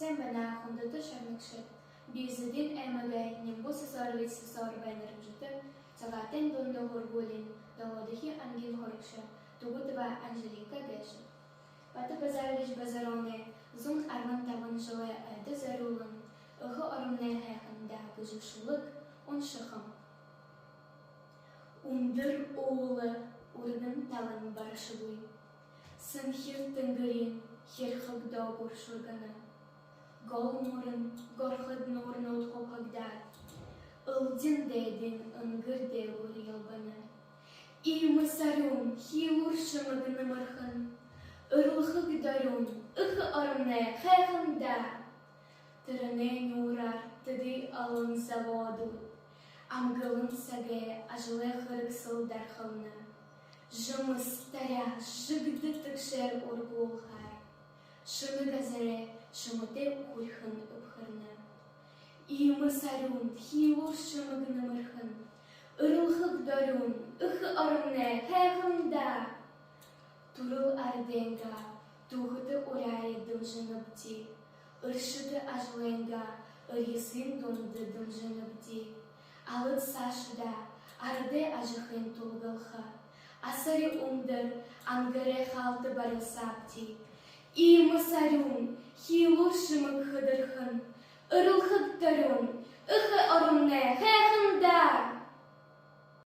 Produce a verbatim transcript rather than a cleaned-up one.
Сайн байна, хүндэтэ шагнагшад! Би Зэдын аймагай Нимбу Сосорович Сосоровой нэрэмжэтэ Сагаатайн дунда һургуулиин долоодохи ангиин һурагша Тугутова Анжелика гээшэб. Бата Базарович Базароной зуун арбан табан жэлэй ойдо зорюулан «Эхэ оромнай һайхан даа» гэжэ шүлэг уншахам. Үндэр уула үргэн талын барашагүй, сэнхир тэнгэриин хирхэг доогуур шүргэнэ. Гол мүрэн горход нуурнууд хубхагдаад, элдин дайдын энгэр дээгүүр ялбана. Иимэ сарюун, хиилүүр шэмэг нэмэрхэн, эрлхэг дорюун, эхэ оромнай һайхан даа. Тэрэнэй нюураар тэды олон заводууд, амгалан сагай ажалай хэрэгсэл дархална. Жэмэс, таряа жэгдэ тэгшээр ургуулхаар, шэнэ газарай шэмэтэй хүрхэн үбхэрнэ. Иимэ сарюун, хиилүүр шэмэг нэмэрхэн, эрлхэг дорюун, эхэ оромнай һайхан даа. Түрэл арадайнгаа түүхэтэ уряае дэмжэнэбди, эршэтэ ажалайнгаа эрьесын дунда дэмжэнэбди. Алад саашадаа арадай ажахын тулгалха, асари үндэр ангарай хаалта барилсаабди. Иимэ сарюун, хиилүүр шэмэг хэдэрхэн, эрлхэг дорюун, эхэ оромнай һайхан даа.